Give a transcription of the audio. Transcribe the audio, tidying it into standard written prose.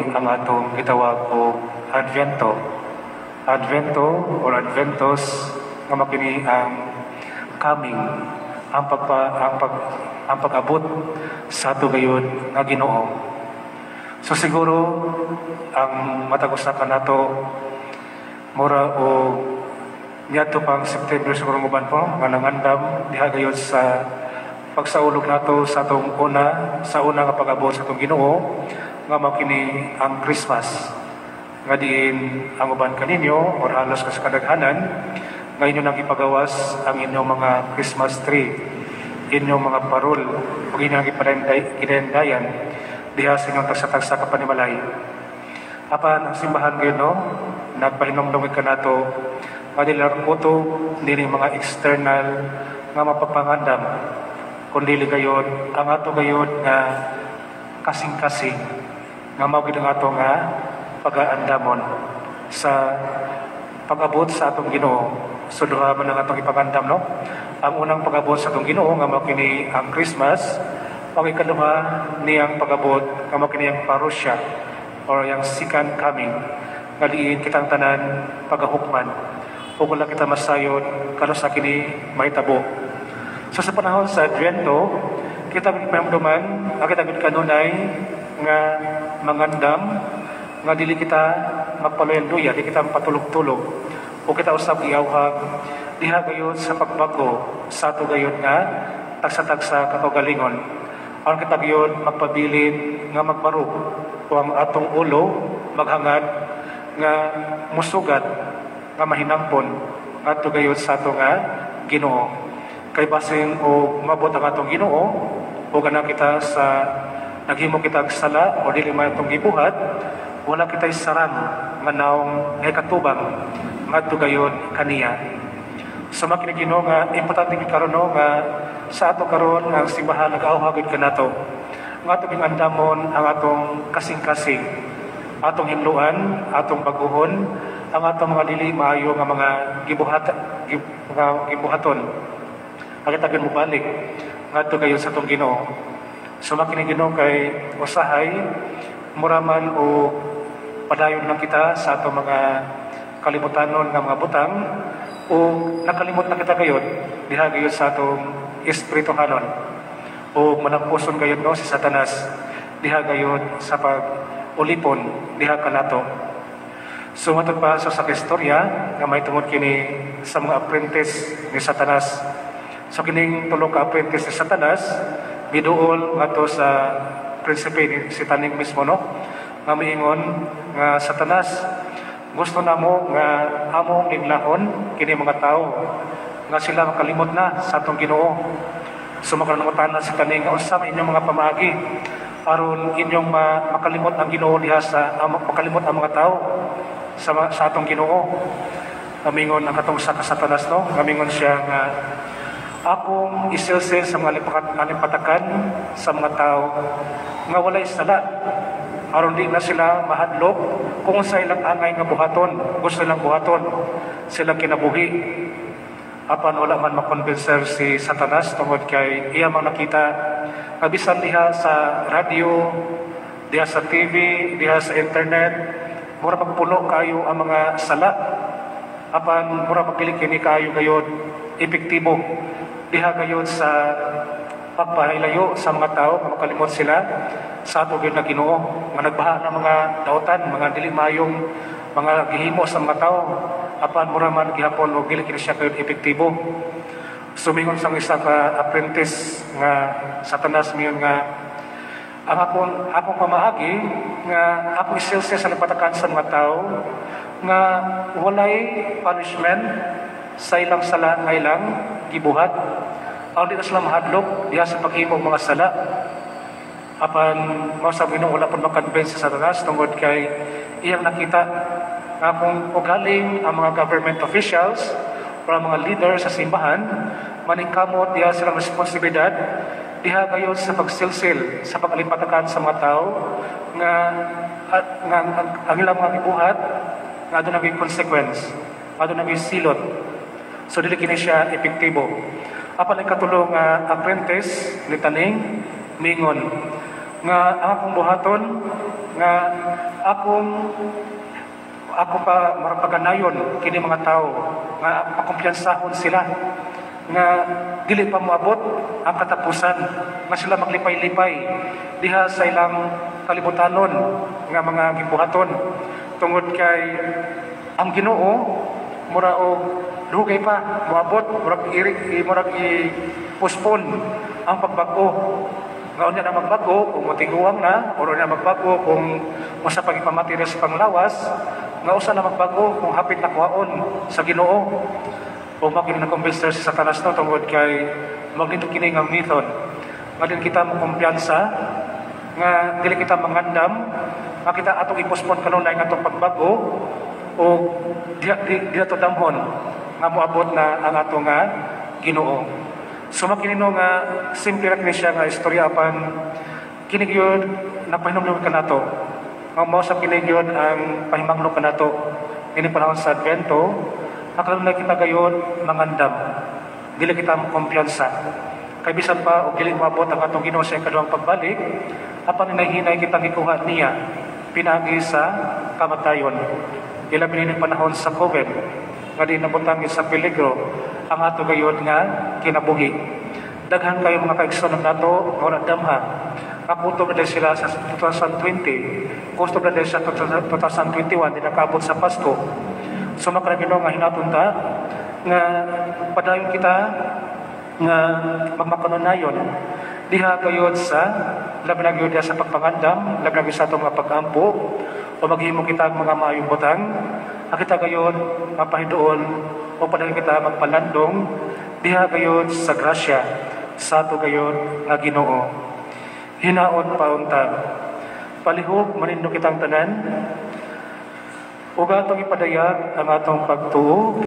kini ang atong gitawag og Advento. Advento or Adventus, nga mao kini ang coming, ang pagpa ang pag ang pag-abot sa ato gayud nga Ginoo. So siguro ang matag usa kanato, mura og niadto pang September siguro uban po nga nangandam diha gayud sa pagsaulog nato sa atong una sa una nga pag-abot sa atong Ginoo, nga mao kini ang Christmas, nga diin ang uban kaninyo or halos kas kadaghanan nga inyo nang ipagawas ang inyong mga Christmas tree, inyong mga parol ug inyong gipadandayan diha sa inyong tagsa-tagsa ka panimalay. Apan ang simbahan ngayon, no, nagpahinumdum kanato nga dili lang utob dili mga external nga mapapangandam, kundi gayod ang ato gayod nga kasing-kasing nga mao gid ang ato nga pagaandamon sa pag-abot sa atong Ginoo. So duha man ang atong ipangandam, no? Ang unang pag-abot sa atong Ginoo nga mao kini ang Christmas, ang ikaduha niyang pag-abot nga mao kini ang parousia or yang second coming, nga diin kitang tanan pagahukman ug wala kita masayod kanus-a kini mahitabo. So sa panahon sa Advento, kita pahinumduman ang kita gid kanunay nga mangandam nga dili kita magpaluya-luya, di kita patulog-tulog o kita usab iawhag diha gayud sa pagbag-o sa ato gayud nga tagsa-tagsa kakaugalingon. Aron kita gayud magpabilin nga magbarog o ang atong ulo maghangad nga musugat nga mahinampon ngadto gayud sa ato nga Ginoo. Kay basin og mabot ang atong Ginoo o gana kita sa naghimo kita og sala o dili man atong gibuhat, wala kita'y sarang nga naong nga katubang ngadto gayud kaniya. So mao kini, Ginoo, nga importante gid karon, no, nga sa ato karon ang simbahan nag-awhag gid kanato nga ato ging andamon ang atong kasing-kasing, atong hinluan, atong baguhon ang atong mga dili maayo nga mga gibuhat, mga gibuhaton. Ang kita gyud mobalik ngadto gayud sa atong Ginoo. So mao kini, Ginoo, kay usahay mura man o padayon lang kita sa atong mga kalimutanon nga mga butang o nakalimot na kita gayud diha gayud sa atong espirituhanon o managpuson gayud, no, si Satanas diha gayud sa pag ulipon diha kanato. So matod pa sa istorya nga may tungod kini sa mga apprentice ni Satanas. So kining tulo ka apprentice ni Satanas miduol ngadto sa prinsipe ni si Taning mismo, no, nga miingon nga, "Satanas, gusto namo nga among linglahon kini mga tao nga sila makalimot na sa atong Ginoo." So makanungutana si Taning nga, "Unsa man inyong mga pamaagi aron inyong makalimot ang Ginoo diha sa makalimot ang mga tao sa atong Ginoo?" Ngamingon ang katong sa Satanas, no, ngamingon siya nga, "Akong isilsil sa mga alimpatakan sa mga tao nga walay sala aron di na sila mahadlok kung sa ilang angay nga buhaton, gusto nilang buhaton silang kinabuhi." Apan wala man makonbenser si Satanas tungod kay iya mang nakita nga bisan diha sa radyo, diha sa TV, diha sa internet, mura magpuno kayo ang mga sala. Apan mura magdili kini kayo gayod epektibo diha gayod sa pagpahilayo sa mga tao nga makalimot sila sa ato gyud na Ginoo, nga nagbaha ng mga dautan, mga dili mayong mga gihimo sa mga tao, apan mura man gihapon og dili kini siya gayud epektibo. Sumingon sang isa ka apprentice nga Satanas, miingon nga, "Ang akong pamaagi nga akong isilsil sa napatakan sa mga tao nga walay punishment sa ilang sala nga ilang gibuhat aron di na sila mahadlok diha sa paghimo og mga sala." Apan mao sa Ginoo, wala pud makonvince sa Satanas tungod kay iyang nakita nga kung ugaling ang mga government officials o ang mga leader sa simbahan maningkamot diha silang responsibilidad diha gayud sa pagsilsil sa pag-alimpatakan sa mga tao nga at, nga ang ilang mga gibuhat nga aduna naging consequence, aduna naging silot. So dili kini siya epektibo. Apan ang katulo nga apprentice ni Taning mingon nga, "Ang akong buhaton nga Akong ako pa marapaganayon kini mga tao nga pakumpiyansahon sila nga dili pa moabot ang katapusan, nga sila maglipay-lipay diha sa ilang kalibutanon nga mga gibuhaton, tungod kay ang Ginoo mura og dugay pa moabot, murag iri, murag i-postpone ang pagbag-o, nga unya na magbag-o kung motiguang na, or unya magbag-o kung usa pag ipamati sa panglawas, nga usa na magbag-o kung hapit na kuhaon sa Ginoo. O mao kini na-convince si Satanas, no, tungod kay magnindot kini nga method nga din kita mo kumpiyansa, nga dili kita mangandam nga kita atong i-postpone kanunay nga atong pagbag-o o di ato damhon nga moabot na ang ato nga Ginoo. So makini, no, nga simple ra kini siya nga istorya, apan kini gyud napahinumdum kanato nga mao sa kini gyud ang pahimangno kanato ini panahon sa Advento, aron kita gayon mangandam, dili kita mo kumpiyansa kay bisan pa og dili moabot ang atong Ginoo sa ikaduhang pagbalik, apan hinay-hinay kita gikuha niya pinaagi sa kamatayon. Ilabi ni panahon sa COVID nga di nabutang sa peligro ang ato gayon nga kinabuhi. Daghan kayo mga kaigsoon nato nga wala damha. Kakutob na sila sa 2020, kutob na sa 2021, di nakaabot sa Pasko. So makaragino nga hinaton ta nga padayon kita nga magmakanunayon diha gayod sa labi na gyud sa pagpangandam, labi na gyud sa atong mga pag-ampo, o maghimo kita ang mga maayong butang, ang kita gayon mapahiduon o padayon kita magpalandong diha gayod sa grasya sa ato gayon nga Ginoo. Hinaot paunta. Palihog manindog kitang tanan ug atong ipadayag ang atong pagtuo.